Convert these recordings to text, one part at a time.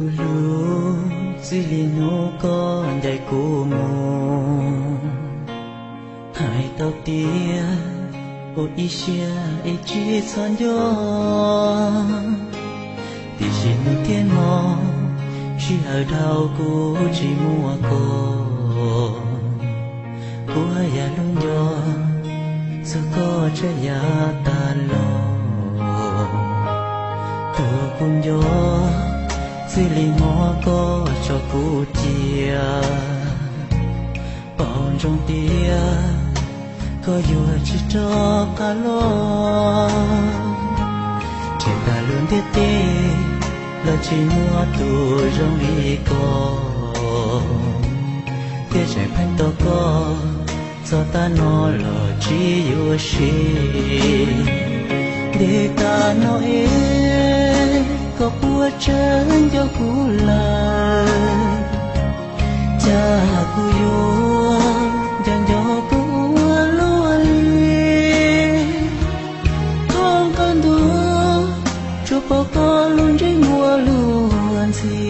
Kuv hlub, txij li hnub koj ncaim kuv mus, hais tau tias ua ib siab es tsis txhob nco, tiam sis hnub thiab hmo, sij hawm dhau kuv tsis muaj koj, kuv haj yam hlub nco txog koj tshaj yav tas los. Tus kuv nco, txij li hmo koj tso kuv cia, paub ntsoov tias koj yuav tsis rov qab los. Nrhiav tag lub ntiaj teb los tsis muaj tus zoo li koj, thiab tseem pheej tos koj txog tav no los tsis yuav siv. Ntev tas no es koj puas tseem nco kuv lawm? Cas kuv yuav nco nco koj ua luaj li, thoob qab ntuj tsuas pom koj lub ntsej muag luag ntxhi.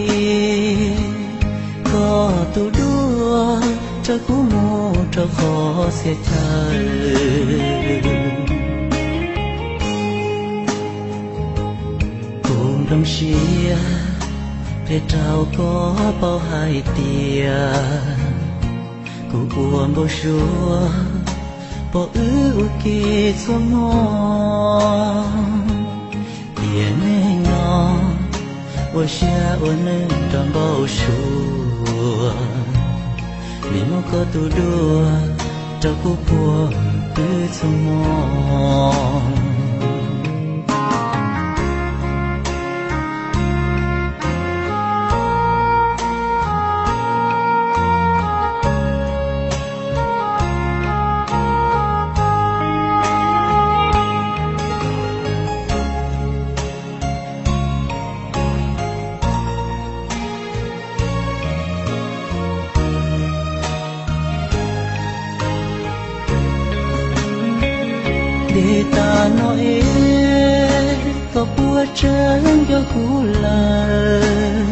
Koj tus duab raws kuv mus rau qhov txhia chaw. Kuv nplooj siab qhia rau koj paub hais tias kuv ua npau suav pom wb ua ke txhua hmo. Tiam neeg no ua siab ua nws rau npau suav, vim muaj koj tus duab rau kuv puag pw txhua hmo. Ntev tas no es koj puas tseem nco kuv lawm?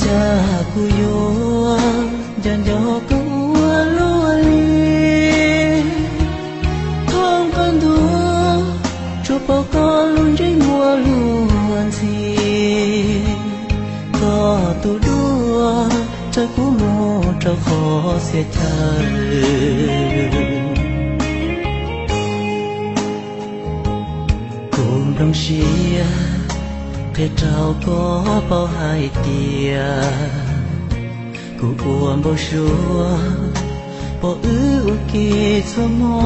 Cas kuv yuav nco nco koj ua luaj li, thoob qab ntuj tsuas pom koj lub ntsej muag luag ntxhi. Koj tus duab raws kuv mus rau qhov txhia chaw. Kuv nplooj siab qhia rau koj paub hais tias kuv ua npau suav pom wb ua ke txhua hmo.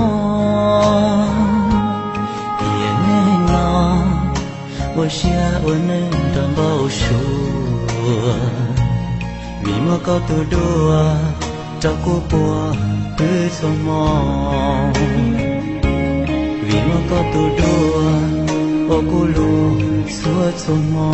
Tiam neeg no ua siab ua nws rau npau suav, vim muaj koj tus duab rau kuv puag pw txhua hmo. Vim muaj koj tus duab ua kuv luag txhua txhua hmo.